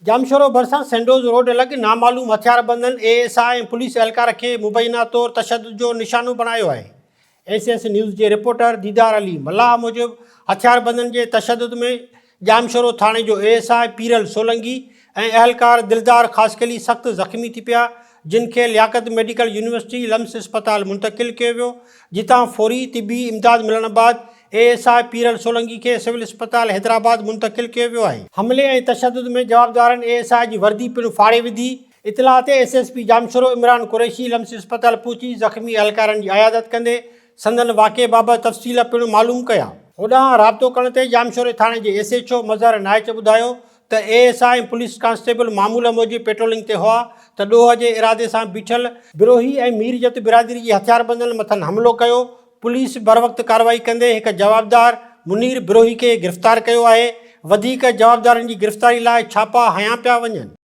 ڄامشورو ڀرسان سينڊوز روڊ لڳ نامعلوم هٿياربندن اي ايس I ۽ police اهلڪار کي مبينا طور تشدد جو نشانو بڻايو آهي. ايس ايس نيوز جي رپورٽر ديدار علي ملاح موجب هٿياربندن جي تشدد ۾ ڄامشورو ٿاڻي جو A S I Peeral Solangi ۽ اهلڪار دلدار خاصخيلي سخت زخمي ٿي پيا جن کي لياقت ميڊيڪل يونيورسٽي لمس اسپتال منتقل ڪيو ويو جتان فوري طبي امداد ملڻ بعد A S I Peeral Solangi کي سول اسپتال حيدرآباد منتقل ڪيو ويو آهي. حملي ۽ تشدد ۾ جوابدارن اي ايس I جي وردي پڻ ڦاڙي وڌي. اطلاع تي S S P Jamshoro Imran Qureshi LUMHS اسپتال پهچي زخمي اهلڪارن جي عيادت ڪندي سندن واقعي بابت تفصيل پڻ معلوم ڪيا. هوڏانهن رابطو ڪرڻ تي ڄامشوري ٿاڻي جي S H O Mazhar Naich ٻڌايو ته A S I ۽ police constable معمول موجب پيٽرولنگ تي هئا ته ڏوهه جي ارادي سان بيٺل بروهي ۽ مير جت برادري جي هٿياربندن مٿن حملو ڪيو، پوليس بروقت ڪارروائي ڪندي هڪ جوابدار منير بروهي کي گرفتار ڪيو آهي، وڌيڪ جوابدارن جي گرفتاري لاء ڇاپا هنيا پيا وڃن.